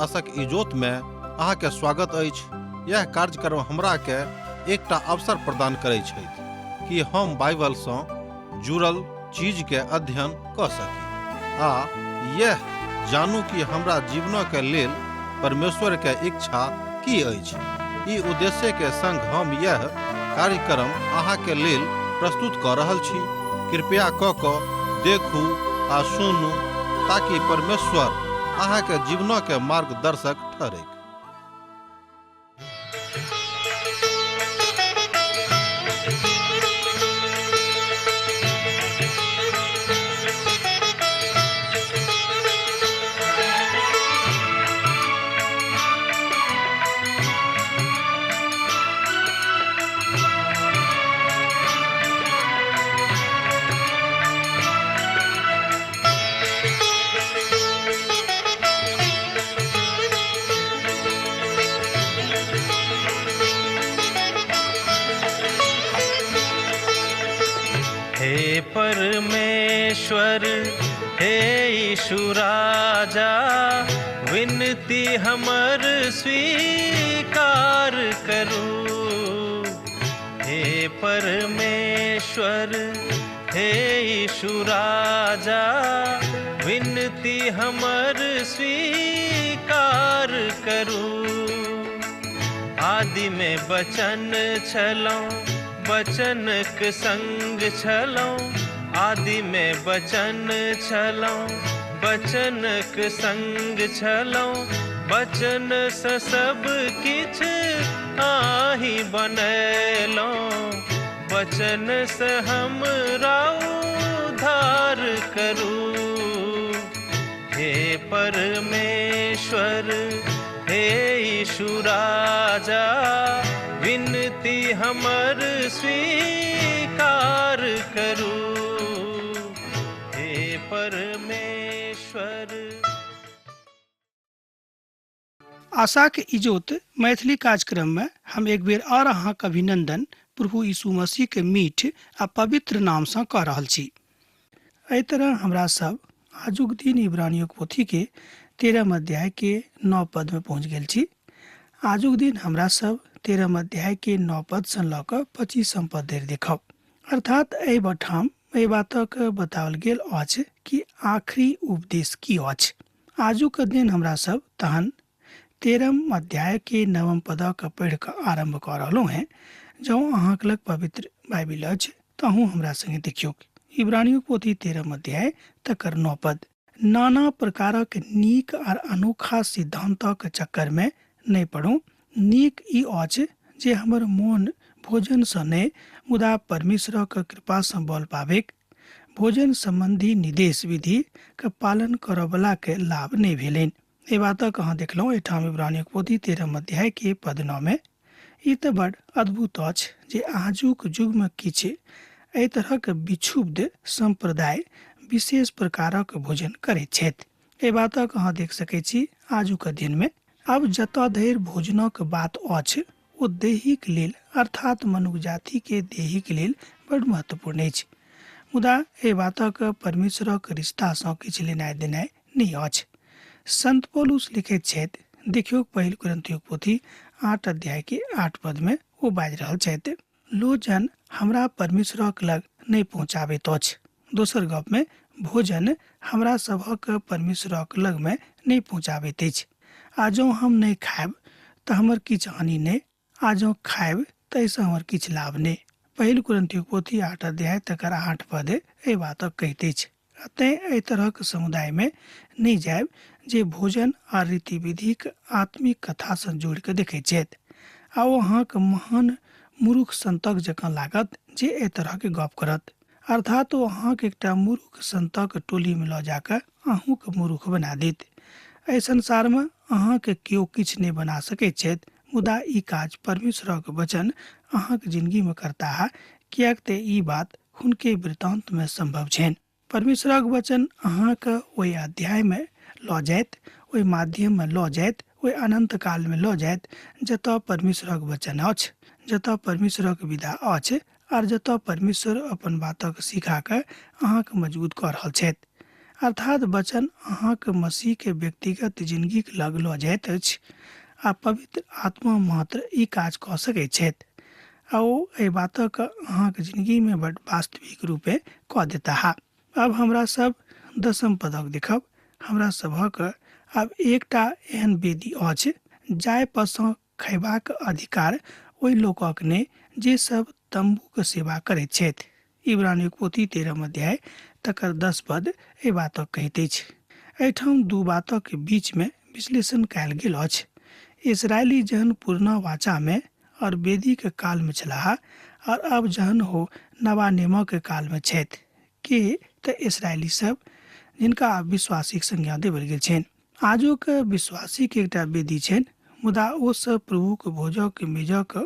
आशक इजोत में अहाँ के स्वागत अछि। यह कार्यक्रम हमरा के एकटा अवसर प्रदान करै छथि कि हम बाइबल सँ जुड़ल चीज के अध्ययन क सकी आ यह जानू कि हमरा जीवन के लेल परमेश्वर के इच्छा की अछि। ई उद्देश्य के संग हम यह कार्यक्रम अहाँ के लेल प्रस्तुत क रहल छी। कृपया क क देखू आ सुनू ताकि परमेश्वर अहाँ के जीवन के मार्गदर्शक ठहरैक। हे परमेश्वर, हे यीशु राजा, विनती हमर स्वीकार करू। हे परमेश्वर, हे यीशु राजा, विनती हमर स्वीकार करू। आदि में बचन छलौं, बचनक संग छलौं। आदि में बचन छलौं, बचनक संग छलौं। बचन से सब किछ आही बनेलौं। बचन से हमरा उद्धार करू। हे परमेश्वर, हे यीशु राजा, विनती हमर स्वीकार करू। हे परमेश्वर। आशाक इजोत मैथिली कार्यक्रम में हम एक बेर और अहाँक अभिनंदन प्रभु यीशु मसीह के मीठ आ पवित्र नाम सँ कऽ रहल छी। एहि तरह हमरा सब आजुक दिन इब्रानियों पोथी के 13 अध्याय के 9 पद में पहुँच गेल छी। आजुक दिन हमरा सब 13 अध्याय के 9 पद सँ लऽ कऽ 25 पद धरि देखब। अर्थात एहि ठाम एहि बातक बताओल गेल अछि कि आखिरी उपदेश की अछि। आजुक दिन हमरा सब तहन 13 अध्याय के 9 पदक पढ़ि कऽ आरम्भ कऽ रहलहुँ हेँ। जँ अहाँक लग पवित्र बाइबिल अछि तऽ अहूँ हमरा संगे देखियौ। इब्रानियों पोथी 13 अध्याय तकर 9 पद। नाना प्रकारक नीक आर अनोखा सिद्धांतक चक्कर में नहि पड़ू। नीक ई अछि जे हमर मोन भोजन सँ नहि मुदा परमेश्वरक कृपा सँ बल पाबैक। भोजन संबंधी निदेश विधि के पालन करऽवला के लाभ नहि भेलनि। एहि बातक अहाँ देखलहुँ एहिठाम इब्रानियों पोथी 13 अध्याय के पद 9 में। ई तऽ बड़ अद्भुत अछि जे आजुक युग में किछु एहि तरहक विक्षुब्ध सम्प्रदाय विशेष प्रकारक भोजन करैत छथि। एहि बातक अहाँ देख सकैत छी आजुक दिन में। आब जतऽ धरि भोजनक बात अछि ओ दैहिक लेल अर्थात मनुख जाति के दैहिक लेल बड़ महत्वपूर्ण अछि। मुदा एहि बातक परमेश्वरक रिश्ता सँ किछु लेनाइ देनाइ नहि अछि। संत पौलुस लिखैत छथि, देखियौ पहिल कुरिन्थियों पोथी 8 अध्याय के 8 पद में ओ बाजि रहल छथि, लोजन हमरा परमेश्वरक लग नहि पहुँचाबैत अछि। दोसर गप में भोजन हमरा सभक परमेश्वरक लग में नहि पहुँचाबैत अछि। आ जँ हम नहि खायब तऽ हमर किछु हानि नहि, आ जँ खायब तऽ एहिसँ हमर किछु लाभ नहि। पहिल कुरिन्थियों पोथी 8 अध्याय तकर 8 पद एहि बातक कहैत अछि। तेँ एहि तरहक समुदाय में नहि जायब जे भोजन आ रीति-विधिक आत्मिक कथा सँ जोड़ि कऽ देखैत छथि। आ ओ अहाँक महान मूर्ख संतक जकाँ लागत जे एहि तरहक गप करत। अर्थात ओ अहाँक एकटा मूर्ख संतक टोली में लऽ जा कऽ अहूँक मूर्ख बना देत। एहि संसार में अहाँक केओ किछु नहि बना सकैत छथि, मुदा ई काज परमेश्वरक वचन अहाँक जिंदगी में करताह, किएक तऽ ई बात हुनके वृत्तांत में संभव छनि। परमेश्वरक वचन अहाँक ओहि अध्याय में लऽ जायत, ओहि माध्यम में लऽ जायत, ओहि अनंत काल में लऽ जायत जतऽ परमेश्वरक वचन अछि, जतऽ परमेश्वरक विधा अछि आर जतऽ परमेश्वर अपन बातक सिखा कऽ अहाँक मजबूत कऽ रहल छथि। अर्थात वचन अहाँके मसीह के व्यक्तिगत जिंदगीक लग लऽ जाइत अछि आ पवित्र आत्मा मात्र ई काज कऽ सकैत छथि आ ओ एहि बातक अहाँके जिंदगीमे बड वास्तविक रूपे कऽ देताह। अब हमरा सब 10 पदक देखब। हमरा सभक आब एकटा एहन वेदी अछि जाहि पर खयबाक अधिकार ओहि लोकक नहि जे सब तम्बूक सेवा करैत छथि। इब्रानीक पोथी 13 अध्याय तकर 10 पद एहि बातक कहैत अछि। एहिठाम दू बातक बीचमे विश्लेषण कयल गेल अछि। इसराइली जहन पुरना वाचामे और वेदी के काल में छलाह और अब जहन हो नवा नियमक के काल में छथि के तऽ इसराइली सब जिनका आब विश्वासीक संज्ञा देवल गेल छनि। आजुक विश्वासीके एकटा वेदी छनि, मुदा ओ सब प्रभुक भोजक मेजक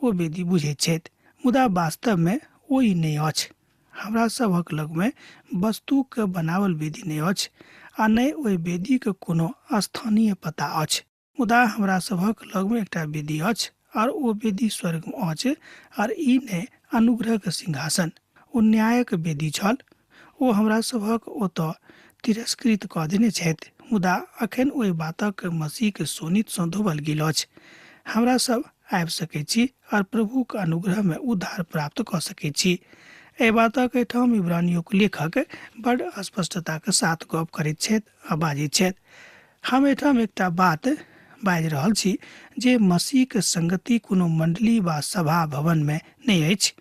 ओ वेदी बुझैत छथि, मुदा वास्तवमे ओ ई नहि अछि। हमरा सभक लगमे वस्तुके बनावल वेदी नहि अछि आ नहि ओहि वेदीके कोनो स्थानीय पता अछि, मुदा हमरा सभक लगमे एकटा वेदी अछि और ओ वेदी स्वर्गमे अछि और ई नहि अनुग्रहके सिंहासन, ओ न्यायक वेदी छल। ओ हमरा सभक ओतऽ तिरस्कृत कऽ देने छथि, मुदा अखन ओहि बातक मसीहके शोणितसँ धोबल गेल अछि। हमरा सब आबि सकै छी और प्रभुक अनुग्रहमे उद्धार प्राप्त कऽ सकै छी। एहि बातक एहिठाम इब्रानियोक लेखक बड स्पष्टताके साथ गप करैत छथि आ बाजैत छथि। हम एहिठाम एकटा बात बाजि रहल छी जे मसीहके संगति कोनो मंडली वा सभा भवनमे नहि अछि।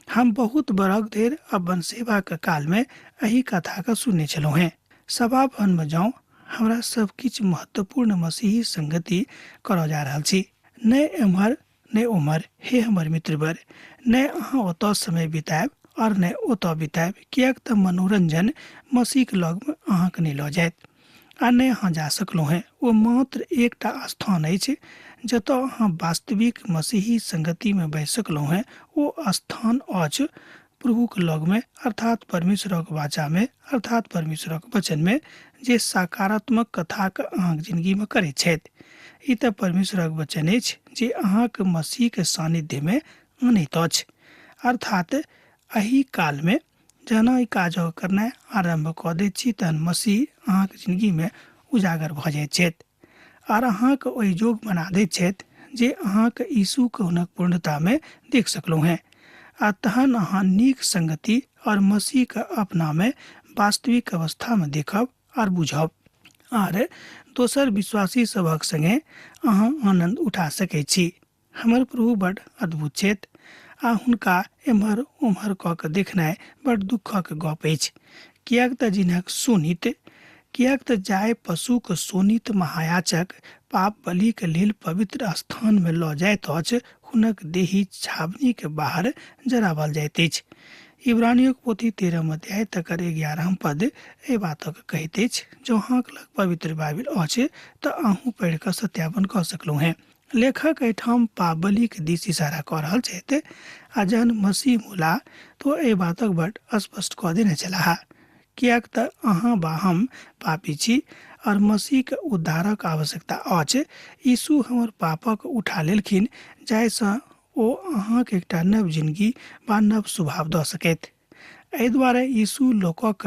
हम बहुत बरख धरि अपन सेवाके कालमे एहि कथाके सुनने छलहुँ हेँ। सभा भवनमे जाउ, हमरा सब किछु महत्वपूर्ण मसीही संगति करऽ जा रहल छी। नहि एम्हर नहि ओम्हर, हे हमर मित्रवर, नहि अहाँ ओतऽ समय बितायब और नहि ओतऽ बितायब, किएक तऽ मनोरंजन मसीहके लगमे अहाँके नहि लऽ जायत आ नहि अहाँ जा सकलहुँ हेँ। ओ मात्र एकटा स्थान अछि जतऽ अहाँ वास्तविक मसीही संगतिमे बैस सकलहुँ हेँ। ओ स्थान अछि प्रभुक लगमे, अर्थात परमेश्वरक वाचामे, अर्थात परमेश्वरक वचनमे, जे सकारात्मक कथाके अहाँके जिंदगीमे करैत छथि। ई तऽ परमेश्वरक वचन अछि जे अहाँके मसीहके सानिध्यमे अनैत अछि। अर्थात एहि कालमे जहन ई काज करनाइ आरम्भ कऽ दैत छी तहन मसीह अहाँके जिंदगीमे उजागर भऽ जाइत छथि आर अहाँके ओहि योग बना दैत छथि जे अहाँके यीशुके हुनक पूर्णतामे देख सकलहुँ हेँ आ तहन अहाँ नीक संगति और मसीहके अपनामे वास्तविक अवस्थामे देखब आर बुझब आर दोसर विश्वासी सभक संगे अहाँ आनन्द उठा सकै छी। हमर प्रभु बड अद्भुत छथि आ हुनका एम्हर ओम्हर कऽ के देखनाइ बड दुःखक गप अछि, किएक तऽ जिनक शोणित, किएक तऽ जाय पशुक शोणित महायाचक पाप बलिके लेल पवित्र स्थानमे लऽ जाइत अछि, हुनक देही छावनीके बाहर जरावल जाइत अछि। इब्रानियोक पोथी 13 अध्याय तकर 11 पद एहि बातक कहैत अछि। जँ अहाँक लग पवित्र बाइबिल अछि तऽ अहूँ पढ़ि कऽ सत्यापन कऽ सकलहुँ हेँ। लेखक एहिठाम पाप बलिक दिस इशारा कऽ रहल छथि आ जहन मसीह मुला तो एहि बातक बड स्पष्ट कऽ देने छलाह, किएक तऽ अहाँ बा हम पापी छी और मसीहके उद्धारक आवश्यकता अछि। यीशु हमर पापक उठा लेलखिन जाहिसँ ओ अहाँके एकटा नव जिंदगी बा नव स्वभाव दऽ सकैत। एहि दुआरे यीशु लोकक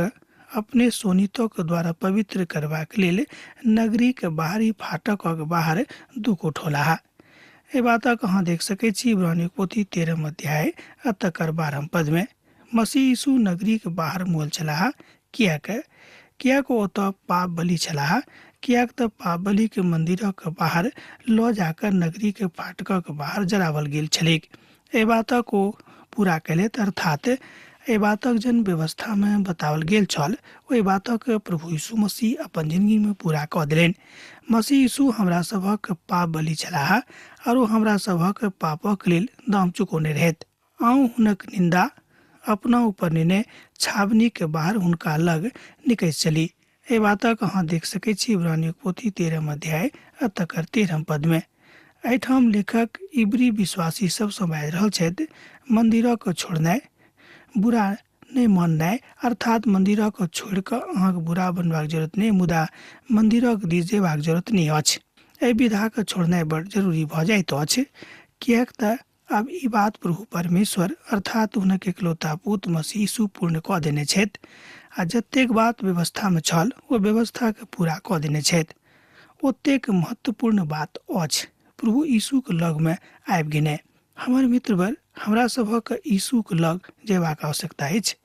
अपने शोणितक द्वारा पवित्र करबाक लेल नगरीके बाहरी फाटकक बाहर दुःख उठौलाह। एहि बातक अहाँ देख सकै छी इब्रानीक पोथी 13 अध्याय आ तकर 12 पदमे। मसीह यीशु नगरीके बाहर मोल छलाह, किएक ओतऽ पाप बलि छलाह, किएक तऽ पाप बलिके मन्दिरक बाहर लऽ जाकऽ नगरीके फाटकक बाहर जरावल गेल छलैक। एहि बातक ओ पूरा कयलथि, अर्थात एहि बातक जन व्यवस्थामे बताओल गेल छल ओहि बातक प्रभु यीशु मसीह अपन जिंदगीमे पूरा कऽ देलनि। मसीह यीशु हमरा सभक पाप बलि छलाह आर ओ हमरा सभक पापक लेल दाम चुकौने रहथि। आउ हुनक निंदा अपना ऊपर नेने छावनीके बाहर हुनका लग निकसि चली। एहि बातक अहाँ देख सकै छी इब्रानीक पोथी 13 अध्याय आ तकर 13 पदमे। एहिठाम लेखक इब्री विश्वासी सबसँ बाजि रहल छथि, मन्दिरक छोड़नाइ बुरा नहि माननाइ, अर्थात मन्दिरक छोड़ि कऽ अहाँके बुरा बनबाक जरूरत नहि, मुदा मन्दिरक दिस जेबाक जरूरत नहि अछि। एहि विधाके छोड़नाइ बड़ जरूरी भऽ जाइत अछि, किएक तऽ आब ई बात प्रभु परमेश्वर अर्थात हुनक एकलौता पुत्र मसीह यीशु पूर्ण कऽ देने छथि। आ जतेक बात व्यवस्थामे छल ओ व्यवस्थाके पूरा कऽ देने छथि। ओतेक महत्वपूर्ण बात अछि प्रभु यीशुके लगमे आबि गेनाइ। हमर मित्रवर, हमरा सभक यीशुके लग जयबाक आवश्यकता अछि।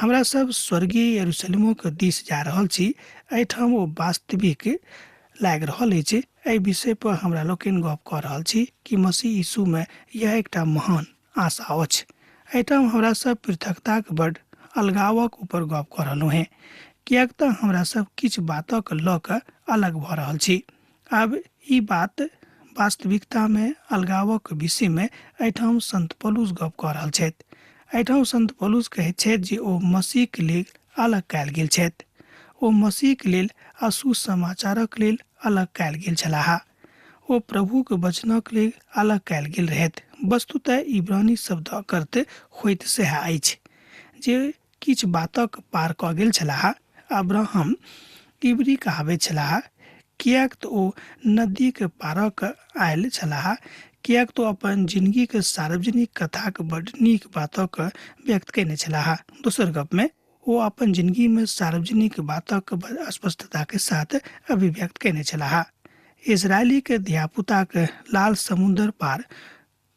हमरा सब स्वर्गीय यरूशलेमोके दिस जा रहल छी। एहिठाम ओ वास्तविक लागि रहल अछि। एहि विषय पर हमरा लोकनि गप कऽ रहल छी कि मसीह यीशुमे यह एकटा महान आशा अछि। एहिठाम हमरा सब पृथकताक बड अलगावक ऊपर गप कऽ रहलहुँ हेँ, किएक तऽ हमरा सब किछु बातक लऽ कऽ अलग भऽ रहल छी। आब ई बात वास्तविकतामे अलगावक विषयमे एहिठाम संत पौलुस गप कऽ रहल छथि। एहिठाम संत पौलुस कहैत छथि जे ओ मसीहके लेल अलग कयल गेल छथि। ओ मसीहके लेल आ सुसमाचारक लेल अलग कयल गेल छलाह। ओ प्रभुके वचनक लेल अलग कयल गेल रहथि। वस्तुतः इब्रानी शब्दक अर्थ होइत सएह अछि जे किछु बातक पार कऽ गेल छलाह। अब्राहम इब्री कहाबैत छलाह, किएक तऽ ओ नदीके पारक आयल छलाह, किएक तऽ ओ अपन जिनगीके सार्वजनिक कथाक बड नीक बातक व्यक्त कयने छलाह। दोसर गपमे ओ अपन जिनगीमे सार्वजनिक बातक स्पष्टताके साथ अभिव्यक्त कयने छलाह। इजरायलीके धियापुताके लाल समुद्र पार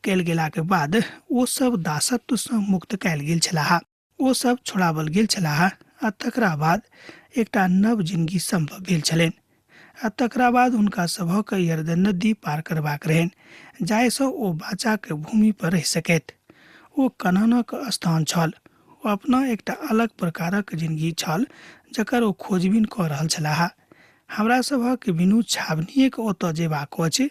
कयल गेलाके बाद ओ सब दासत्वसँ मुक्त कयल गेल छलाह। ओ सब छोड़ावल गेल छलाह आ तकरा बाद एकटा नव जिनगी सम्भव भेल छलनि आ तकरा बाद हुनका सभक यरदन नदी पार करबाक रहनि, जाहिसँ ओ बाचाके भूमि पर रहि सकैत। ओ कनानक स्थान छल। ओ अपना एकटा अलग प्रकारक जिनगी छल जकर ओ खोजबीन कऽ रहल छलाह। हमरा सभक बिनु छावनिएके ओतऽ जेबाक अछि।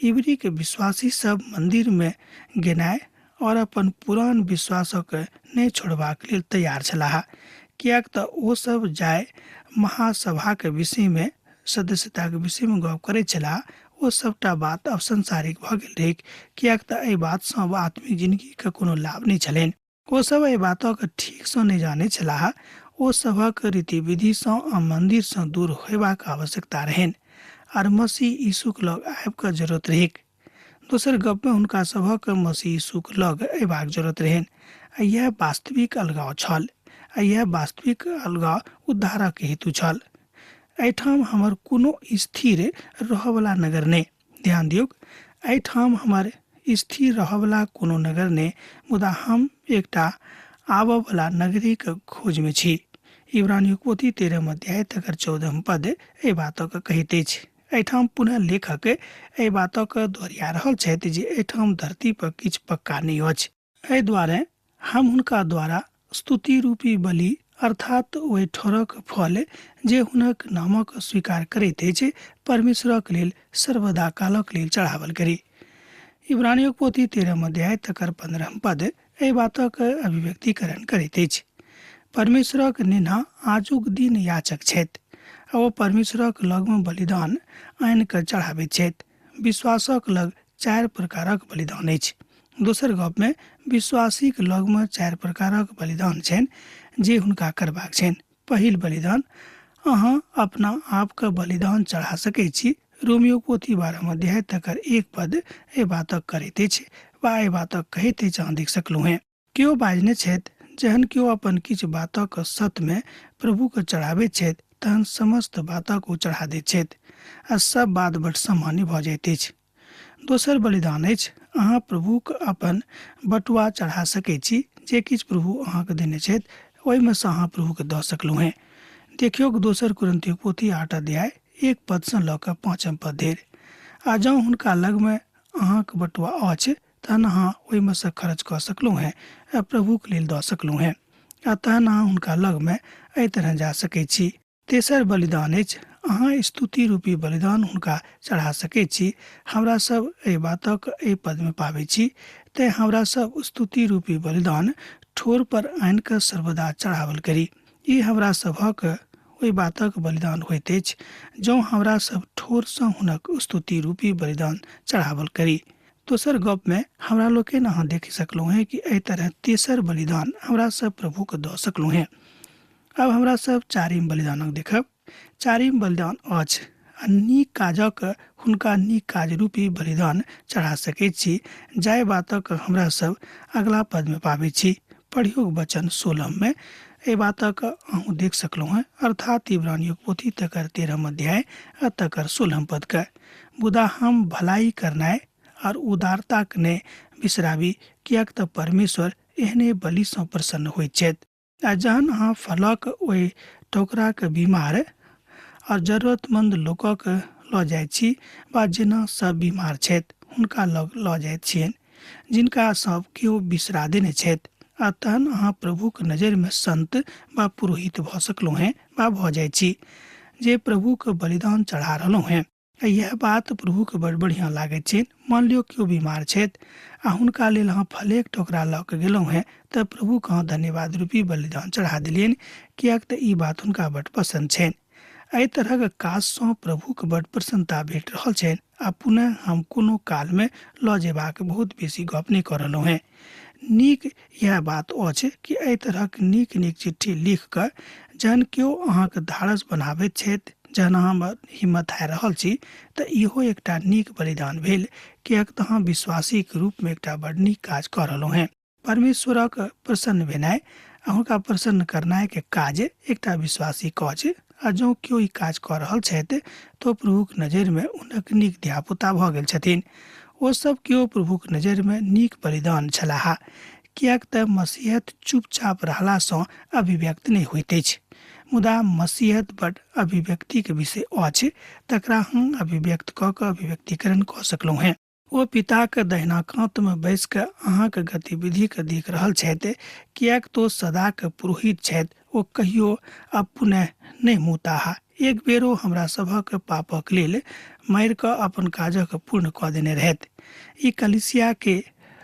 इब्रीके विश्वासी सब मन्दिरमे गेनाइ और अपन पुरान विश्वासक नहि छोड़बाक लेल तैयार छलाह, किएक तऽ ओ सब जाय महासभाके विषयमे सदस्यताके विषयमे गप करैत छलाह, ओ सबटा बात अब संसारिक भऽ गेल रहैक, किएक तऽ एहि बातसँ अब आत्मिक जिनगीके कोनो लाभ नहि छलनि। ओ सब एहि बातक ठीकसँ नहि जानैत छलाह। ओ सभक रीति-विधिसँ आ मन्दिरसँ दूर होयबाक आवश्यकता रहनि आर मसीह यीशुक लग आबि कऽ जरूरत रहैक। दोसर गपमे हुनका सभक मसीह यीशुक लग अयबाक जरूरत रहनि आ इएह वास्तविक अलगाव छल आ इएह वास्तविक अलगाव उद्धारक हेतु छल। एहिठाम हमर कोनो स्थिर रहऽवला नगर नहि। ध्यान दियौक, एहिठाम हमर स्थिर रहऽवला कोनो नगर नहि, मुदा हम एकटा आबऽवला नगरीक खोजमे छी। इब्रानियोक पोथी 13 अध्याय तकर 14 पद एहि बातक कहैत अछि। एहिठाम पुनः लेखक एहि बातक दोहरिया रहल छथि जे एहिठाम धरती पर किछु पक्का नहि अछि। एहि दुआरे हम हुनका द्वारा स्तुति रूपी बलि अर्थात ओहि ठोरक फल जे हुनक नामक स्वीकार करैत अछि परमेश्वरक लेल सर्वदा कालक लेल चढ़ावल करी। इब्रानियोक पोथी 13 अध्याय तकर 15 पद एहि बातक अभिव्यक्तिकरण करैत अछि। परमेश्वरक नेन्हा आजुक दिन याचक छथि आ ओ परमेश्वरक लगमे बलिदान आनि कऽ चढ़ाबैत छथि। विश्वासक लग 4 प्रकारक बलिदान अछि। दोसर गपमे विश्वासीक लगमे 4 प्रकारक बलिदान छनि जे हुनका करबाक छनि। पहिल बलिदान, अहाँ अपना आपके बलिदान चढ़ा सकै छी। रोमियो पोथी 12 अध्याय तकर 1 पद एहि बातक करैत अछि वा एहि बातक कहैत अछि, अहाँ देख सकलहुँ हेँ। केओ बाजने छथि, जहन केओ अपन किछु बातक सतमे प्रभुके चढ़ाबैत छथि तहन समस्त बातक ओ चढ़ा दैत छथि आ सब बात बड सामान्य भऽ जाइत अछि। दोसर बलिदान अछि, अहाँ प्रभुक अपन बटुआ चढ़ा सकै छी। जे किछु प्रभु अहाँके देने छथि ओहिमे सँ अहाँ प्रभुके दऽ सकलहुँ हेँ। देखियौक दोसर कुरिन्थियोक पोथी 8 अध्याय 1 पदसँ लऽ कऽ 5 पद धरि। आ जँ हुनका लगमे अहाँक बटुआ अछि तहन अहाँ ओहिमे सँ खर्च कऽ सकलहुँ हेँ आ प्रभुक लेल दऽ सकलहुँ हेँ आ तहन अहाँ हुनका लगमे एहि तरह जा सकै छी। तेसर बलिदान अछि, अहाँ स्तुति रूपी बलिदान हुनका चढ़ा सकै छी। हमरा सब एहि बातक एहि पदमे पाबै छी। तेँ हमरा सब स्तुति रूपी बलिदान ठोर पर आनि कऽ सर्वदा चढ़ावल करी। ई हमरा सभक ओहि बातक बलिदान होइत अछि जँ हमरा सब ठोरसँ हुनक स्तुति रूपी बलिदान चढ़ावल करी। दोसर गपमे हमरा लोकनि अहाँ देखि सकलहुँ हेँ कि एहि तरह तेसर बलिदान हमरा सब प्रभुके दऽ सकलहुँ हेँ। अब हमरा सब चारिम बलिदानक देखब। चारिम बलिदान अछि आ नीक काजक हुनका नीक काज रूपी बलिदान चढ़ा सकैत छी, जाहि बातक हमरा सब अगला पदमे पाबै छी। पढ़ियोक वचन 16 में एहि बातक अहूँ देख सकलहुँ हेँ, अर्थात इब्रानियों पोथी तकर 13 अध्याय आ तकर 16 पदके। मुदा हम भलाई करनाइ और उदारताके नहि बिसराबी, किएक तऽ परमेश्वर एहने बलिसँ प्रसन्न होइत छथि। आ जहन अहाँ फलक ओहि टोकराके बीमार और जरूरतमंद लोकक लऽ जाइत छी वा जेना सब बीमार छथि हुनका लग लऽ जाइत छियनि, जिनका सब केओ बिसरा देने छथि, आ तहन अहाँ प्रभुक नजरिमे संत वा पुरोहित भऽ सकलहुँ हेँ वा भऽ जाइत छी, जे प्रभुक बलिदान चढ़ा रहलहुँ हेँ। इएह बात प्रभुके बड़ बढ़िआँ लागैत छनि। मान लियौ केओ बीमार छथि आ हुनका लेल अहाँ फलेक टोकरा लऽ कऽ गेलहुँ हेँ, तऽ प्रभुके अहाँ धन्यवाद रूपी बलिदान चढ़ा देलियनि, किएक तऽ ई बात हुनका बड़ पसन्द छनि। एहि तरहक काजसँ प्रभुके बड़ प्रसन्नता भेट रहल छनि। आ पुनः हम कोनो कालमे लऽ जेबाक बहुत बेसी गप नहि कऽ रहलहुँ हेँ। नीक इएह बात अछि कि एहि तरहक नीक नीक चिट्ठी लिख कऽ जहन केओ अहाँके धारस बनाबैत छथि, जहन अहाँ हिम्मत हारि रहल छी, तऽ इहो एकटा नीक बलिदान भेल, किएक तऽ अहाँ विश्वासीके रूपमे एकटा बड़ नीक काज कऽ रहलहुँ हेँ। परमेश्वरक प्रसन्न भेनाइ आ हुनका प्रसन्न करनाइके काज एकटा विश्वासी अछि, आ जँ केओ ई काज कऽ रहल छथि तऽ प्रभुक नजरिमे हुनक नीक धियापुता भऽ गेल छथिन। ओ सब केओ प्रभुक नजरिमे नीक बलिदान छलाह, किएक तऽ मसीहत चुपचाप रहलासँ अभिव्यक्त नहि होइत अछि, मुदा मसीहत बड अभिव्यक्तिके विषय अछि, तकरा हम अभिव्यक्त कऽ कऽ अभिव्यक्तिकरण कऽ सकलहुँ हेँ। ओ पिताक दहिना कातमे बैसि कऽ अहाँक गतिविधिके देख रहल छथि, किएक तऽ ओ सदाक पुरोहित छथि, ओ कहियो आ पुनः नहि मुताह। एक बेर ओ हमरा सभक पापक लेल मरि कऽ अपन काजक पूर्ण कऽ देने रहथि। ई कलिसियाके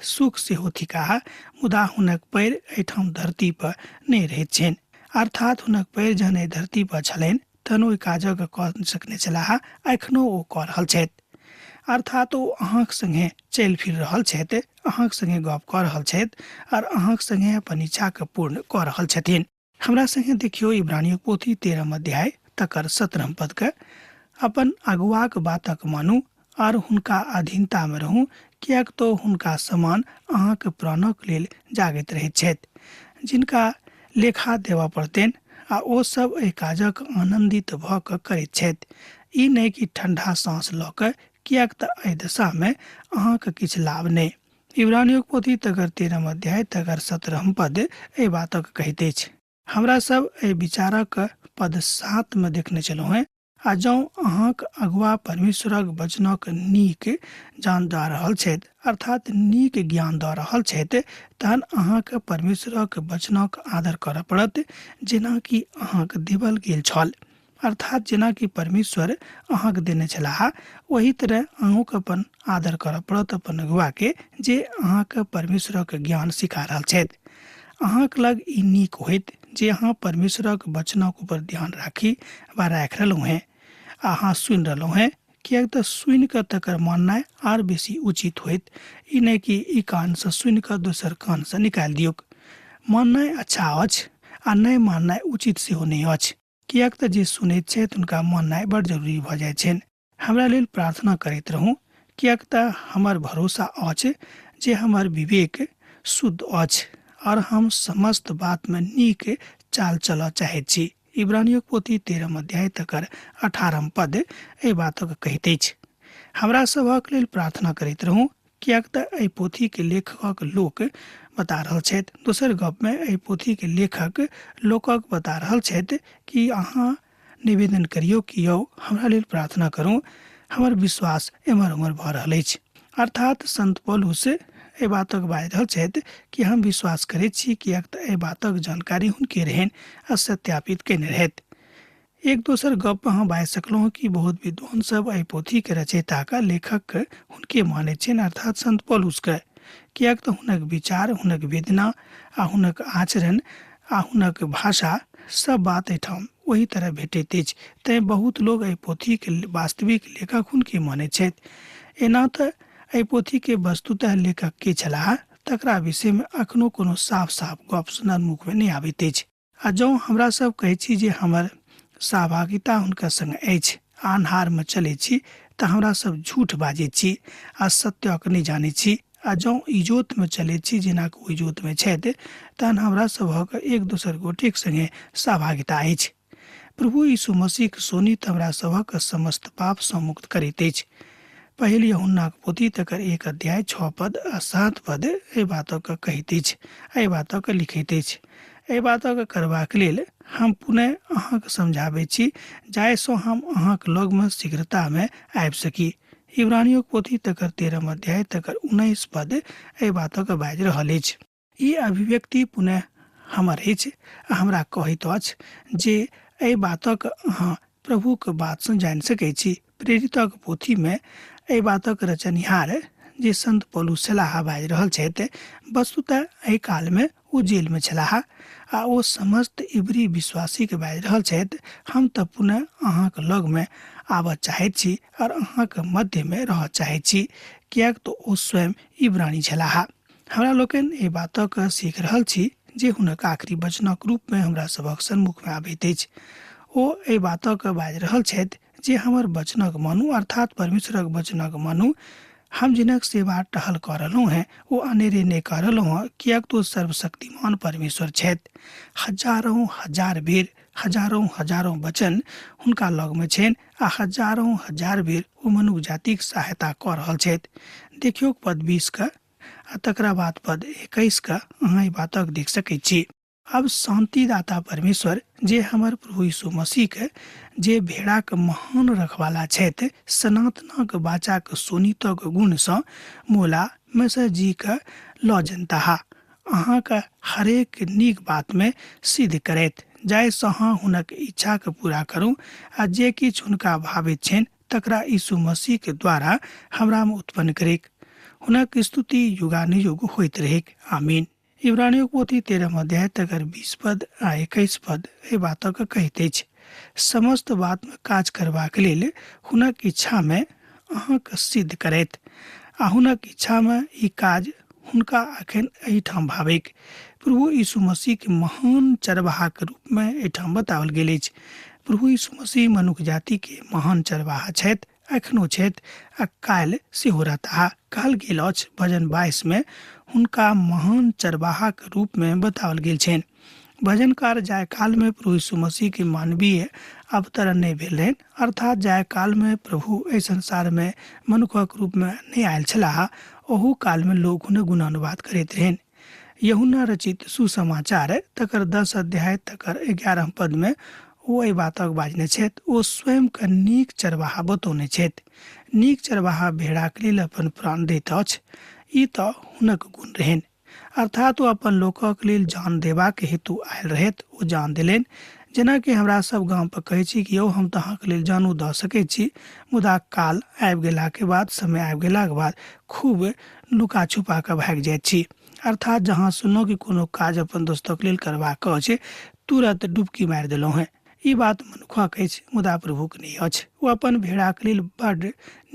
सुख सेहो थिकाह, मुदा हुनक पैर एहिठाम धरती पर नहि रहैत छनि। अर्थात हुनक पैर जहन एहि धरती पर छलनि तहन ओहि काजक कऽ सकने छलाह, एखनो ओ कऽ रहल छथि। अर्थात ओ अहाँक संगे चलि फिर रहल छथि, अहाँक संगे गप कऽ रहल छथि आर अहाँक संगे अपन इच्छाके पूर्ण कऽ रहल छथिन। हमरा संगे देखियौ इब्रानियों पोथी 13 अध्याय तकर 17 पदके। अपन अगुआक बातक मानू आर हुनका अधीनतामे रहू, किएक तऽ हुनका समान अहाँक प्राणक लेल जागैत रहैत छथि, जिनका लेखा देबऽ पड़तनि, आ ओ सब एहि काजक आनन्दित भऽ कऽ करैत छथि, ई नहि कि ठंडा साँस लऽ कऽ, किएक तऽ एहि दशामे अहाँके किछु लाभ नहि। इब्रानियों पोथी तकर 13 अध्याय तकर 17 पद एहि बातक कहैत अछि। हमरा सब एहि विचारक पद 7 मे देखने छलहुँ हेँ। आ जँ अहाँक अगुआ परमेश्वरक वचनक नीक जान दऽ रहल छथि, अर्थात नीक ज्ञान दऽ रहल छथि, तहन अहाँके परमेश्वरक वचनक आदर करऽ पड़त, जेनाकि अहाँक देवल गेल छल। अर्थात जेनाकि परमेश्वर अहाँके देने छलाह, ओही तरह अहूँके अपन आदर करऽ पड़त अपन अगुआके, जे अहाँके परमेश्वरक ज्ञान सिखा रहल छथि। अहाँक लग ई नीक होइत जे अहाँ परमेश्वरक वचनक ऊपर ध्यान राखी वा राखि रहलहुँ हेँ आ अहाँ सुनि रहलहुँ हेँ, किएक तऽ सुनि कऽ तकर माननाइ आर बेसी उचित होइत, ई नहि कि ई कानसँ सुनि कऽ दोसर कानसँ निकालि दियौक। माननाइ अच्छा अछि आ नहि माननाइ उचित सेहो नहि अछि, किएक तऽ जे सुनैत छथि हुनका माननाइ बड़ जरूरी भऽ जाइत छनि। हमरा लेल प्रार्थना करैत रहू, किएक तऽ हमर भरोसा अछि जे हमर विवेक शुद्ध अछि और हम समस्त बातमे नीक चाल चलऽ चाहैत छी। इब्रानियों पोथी 13 अध्याय तकर 18 पद एहि बातक कहैत अछि। हमरा सभक लेल प्रार्थना करैत रहू, किएक तऽ एहि पोथीके लेखकक लोक बता रहल छथि। दोसर गपमे एहि पोथीके लेखक लोकक बता रहल छथि कि अहाँ निवेदन करियौ कि यौ हमरा लेल प्रार्थना करू, हमर विश्वास एम्हर ओम्हर भऽ रहल अछि। अर्थात संत पौलुस एहि बातक बाजि रहल छथि कि हम विश्वास करैत छी, किएक तऽ एहि बातक जानकारी हुनके रहनि आ सत्यापित कयने रहथि। एक दोसर गप अहाँ बाजि सकलहुँ कि बहुत विद्वान सब एहि पोथीके रचयिताके लेखकके हुनके मानैत छनि, अर्थात संत पौलुसके, किएक तऽ हुनक विचार, हुनक वेदना आ हुनक आचरण आ हुनक भाषा सब बात एहिठाम ओही तरह भेटैत अछि। तैँ बहुत लोग एहि पोथीके वास्तविक लेखक हुनके मानैत छथि। एना तऽ एहि पोथीके वस्तुतः लेखक के छलाह तकरा विषयमे अखनो कोनो साफ साफ गप सुनर मुखमे नहि आबैत अछि। आ जँ हमरा सब कहै छी जे हमर सहभागिता हुनका संग अछि आ अन्हारमे चलै छी, तऽ हमरा सब झूठ बाजै छी आ सत्यक नहि जानै छी। आ जँ इजोतमे चलैत छी जेना कि ओ इजोतमे छथि, तहन हमरा सभक एक दोसर गोटेक संगे सहभागिता अछि। प्रभु यीशु मसीहक शोणित हमरा सभक समस्त पाप सँ मुक्त करैत अछि। पहिल यूहन्नाक पोथी तकर 1 अध्याय 6 पद आ 7 पद एहि बातक कहैत अछि, एहि बातक लिखैत अछि। एहि बातक करबाक लेल हम पुनः अहाँके समझाबैत छी, जाहिसँ हम अहाँक लगमे शीघ्रतामे आबि सकी। इब्रानियोक पोथी तकर 13 अध्याय तकर 19 पद एहि बातक बाजि रहल अछि। ई अभिव्यक्ति पुनः हमर अछि आ हमरा कहैत अछि जे एहि बातक अहाँ प्रभुक बातसँ जानि सकैत छी। प्रेरितक पोथीमे एहि बातक रचनिहार जे संत पौलुस छलाह बाजि रहल छथि, वस्तुतः एहि कालमे ओ जेलमे छलाह आ ओ समस्त इब्री विश्वासीके बाजि रहल छथि, हम तऽ पुनः अहाँक लगमे आबऽ चाहैत छी आओर अहाँक मध्यमे रहऽ चाहैत छी, किएक तऽ ओ स्वयं इब्रानी छलाह। हमरा लोकनि एहि बातक सीख रहल छी जे हुनक आखिरी वचनक रूपमे हमरा सभक सन्मुखमे आबैत अछि। ओ एहि बातक बाजि रहल छथि जे हमर वचनक मानू, अर्थात परमेश्वरक वचनक मानू। हम जिनक सेवा टहल कऽ रहलहुँ हेँ ओ अनेरे नहि कऽ रहलहुँ हेँ, किएक तऽ ओ सर्वशक्तिमान परमेश्वर छथि। हजारों हजार बेर हजारों हजारों वचन हुनका लगमे छनि आ हजारों हजार बेर ओ मनुख जातिक सहायता कऽ रहल छथि। देखियौ पद 20 के आ तकरा बाद पद 21 के अहाँ एहि बातक देख सकैत छी। अब शांतिदाता परमेश्वर जे हमर प्रभु यीशु मसीह के जे भेड़ाक महान रखवाला छथि, सनातनक बाचाक शोणितक गुणसँ मोला में जी के लऽ जनताह, अहाँके हरेक नीक बातमे सिद्ध करैत, जाहिसँ अहाँ हुनक इच्छाके पूरा करू आ जे किछु हुनका भावैत छनि तकरा यीशु मसीह के द्वारा हमरामे उत्पन्न करैक। हुनक स्तुति युगानुयुग होइत रहैक। आमीन। इब्रानियों पोथी 13 अध्याय तकर 20 पद आ 21 पद एहि बातक कहैत अछि, समस्त बातमे काज करबाक लेल हुनक इच्छामे अहाँके सिद्ध करैत आ हुनक इच्छामे ई काज हुनका अखन एहिठाम भावैक। प्रभु यीशु मसीहके महान चरवाहाके रूपमे एहिठाम बताओल गेल अछि। प्रभु यीशु मसीह मनुख जातिके महान चरवाहा छथि, एखनो छथि आ काल्हि सेहो रहताह। कहल गेल अछि भजन 22 मे हुनका महान चरवाहाके रूपमे बताओल गेल छनि। भजनकार जाय कालमे प्रभु यीशु मसीहके मानवीय अवतरण नहि भेल रहनि, अर्थात जाय कालमे प्रभु एहि संसारमे मनुखक रूपमे नहि आयल छलाह, ओहू कालमे लोक हुनक गुणानुवाद करैत रहनि। यूहन्ना रचित सुसमाचार तकर 10 अध्याय तकर 11 पदमे ओ एहि बातक बाजने छथि। ओ स्वयंके नीक चरवाहा बतौने छथि। नीक चरवाहा भेड़ाक लेल अपन प्राण दैत अछि, ई तऽ हुनक गुण रहनि। अर्थात ओ अपन लोकक लेल जान देबाक हेतु आयल रहथि, ओ जान देलनि। जेनाकि हमरा सब गाम पर कहै छी कि यौ हम तऽ अहाँके लेल जानो दऽ सकै छी, मुदा काल आबि गेलाके बाद, समय आबि गेलाके बाद खूब लुका छुपा कऽ भागि जाइत छी। अर्थात जहाँ सुनलहुँ कि कोनो काज अपन दोस्तक लेल करबाक अछि, तुरत डुबकी मारि देलहुँ हेँ। ई बात मनुखक अछि, मुदा प्रभुक नहि अछि। ओ अपन भेड़ाक लेल बड्ड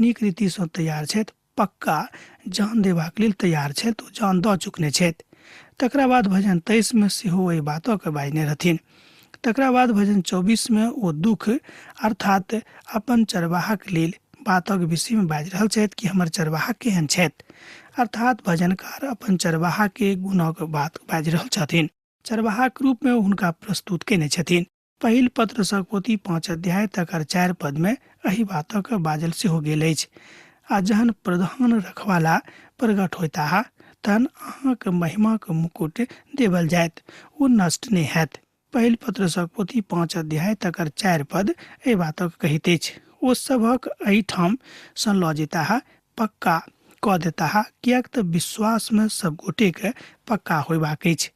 नीक रीतिसँ तैयार छथि, पक्का जान देबाक लेल तैयार छथि, ओ जान दऽ चुकने छथि। तकरा बाद भजन 23 मे सेहो एहि बातके बाजने रहथिन। तकरा बाद भजन 24 मे ओ दुख अर्थात अपन चरवाहाक लेल बातक विषयमे बाजि रहल छथि कि हमर चरवाहा केहन छथि। अर्थात भजनकार अपन चरवाहाके गुणक बात बाजि रहल छथिन। चरवाहाक रूपमे ओ हुनका प्रस्तुत कयने छथिन। पहिल पत्रसक पोथी 5 अध्याय तकर 4 पदमे एहि बातक बाजल सेहो गेल अछि। आ जहन प्रधान रखवाला प्रकट होइताह तहन अहाँक महिमाक मुकुट देवल जायत, ओ नष्ट नहि हैत। पहिल पत्रसक पोथी 5 अध्याय तकर 4 पद एहि बातक कहैत अछि। ओ सभक एहिठाम सँ लऽ जेताह, पक्का कऽ देताह, किएक तऽ विश्वासमे सब गोटेके पक्का होयबाक अछि।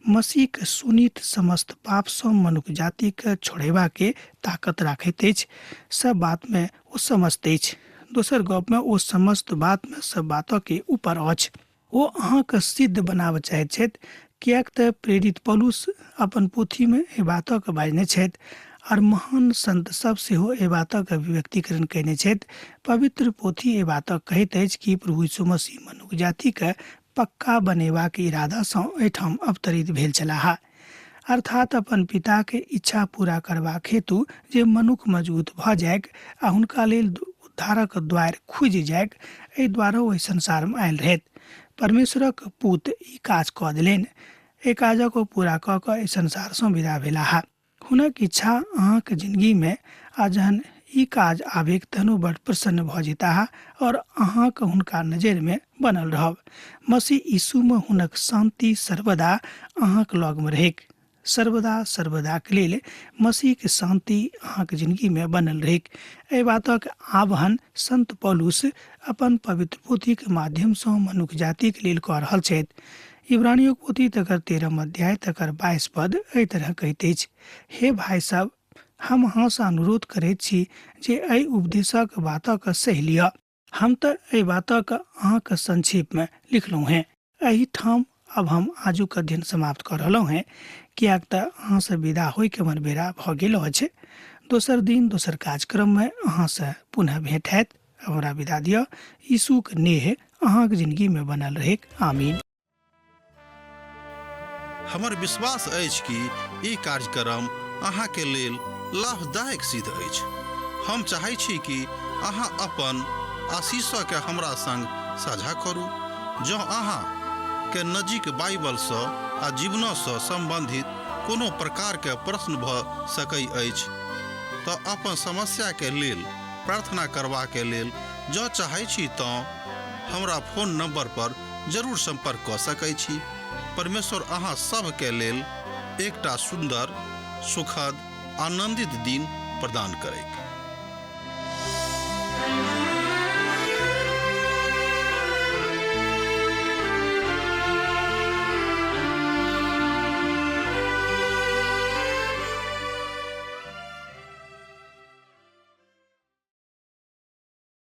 मसीहके सुनीत समस्त पापसँ मनुख जातिके छोड़ेबाके ताकत राखैत अछि। सब बातमे ओ समस्त अछि। दोसर गपमे ओ समस्त बातमे सब बातके ऊपर अछि। ओ अहाँके सिद्ध बनाबऽ चाहैत छथि, किएक तऽ प्रेरित पौलुस अपन पोथीमे एहि बातक बाजने छथि आओर महान संत सब सेहो एहि बातक अभिव्यक्तिकरण कयने छथि। पवित्र पोथी एहि बातक कहैत अछि कि प्रभु यीशु मसीह मनुख जातिके पक्का बनेबाक इरादासँ एहिठाम अवतरित भेल छलाह, अर्थात अपन पिताके इच्छा पूरा करबाक हेतु जे मनुख मजबूत भऽ जाइक आ हुनका लेल उद्धारक द्वारि खुजि जाइक, एहि दुआरे ओ एहि संसारमे आयल रहथि। परमेश्वरक पूत ई काज कऽ देलनि। एहि काजक ओ पूरा कऽ कऽ एहि संसारसँ विदा भेलाह। हुनक इच्छा अहाँक जिनगीमे आ जहन ई काज आबैक तहन ओ बड प्रसन्न भऽ जेताह और अहाँक हुनका नजरिमे बनल रहब। मसीह यीशुमे हुनक शान्ति सर्वदा अहाँक लगमे रहैक। सर्वदा सर्वदाक लेल मसीहके शान्ति अहाँक जिनगीमे बनल रहैक। एहि बातक आह्वान संत पौलुस अपन पवित्र पोथीक माध्यमसँ मनुख जातिक लेल कऽ रहल छथि। इब्रानियोक पोथी तकर 13 अध्याय तकर 22 पद एहि तरह कहैत अछि, हे भाइ सब, हम अहाँसँ अनुरोध करैत छी जे एहि उपदेशक बातक सहि लिअ। हम तऽ एहि बातक अहाँके संक्षेपमे लिखलहुँ हेँ। एहिठाम अब हम आजुक अध्ययन समाप्त कऽ रहलहुँ हेँ, किएक तऽ अहाँसँ विदा होइके हमर बेरा भऽ गेल अछि। दोसर दिन दोसर कार्यक्रममे अहाँसँ पुनः भेंट हैत। हमरा विदा दिअ। यीशुक नेह अहाँक जिनगीमे बनल रहैक। आमीन। हमर विश्वास अछि कि ई कार्यक्रम अहाँके लेल लाभदायक सिद्ध अछि। हम चाहै छी कि अहाँ अपन आशीषके हमरा संग साझा करू। जँ अहाँ के नजीक बाइबलसँ आ जीवनसँ सम्बन्धित कोनो प्रकारके प्रश्न भऽ सकै अछि तऽ अपन समस्याके लेल प्रार्थना करबाके लेल जँ चाहै छी तँ हमरा फोन नंबर पर जरूर संपर्क कऽ सकै छी। परमेश्वर अहाँ सभके लेल एकटा सुन्दर, सुखद, आनंदित दिन प्रदान करैक।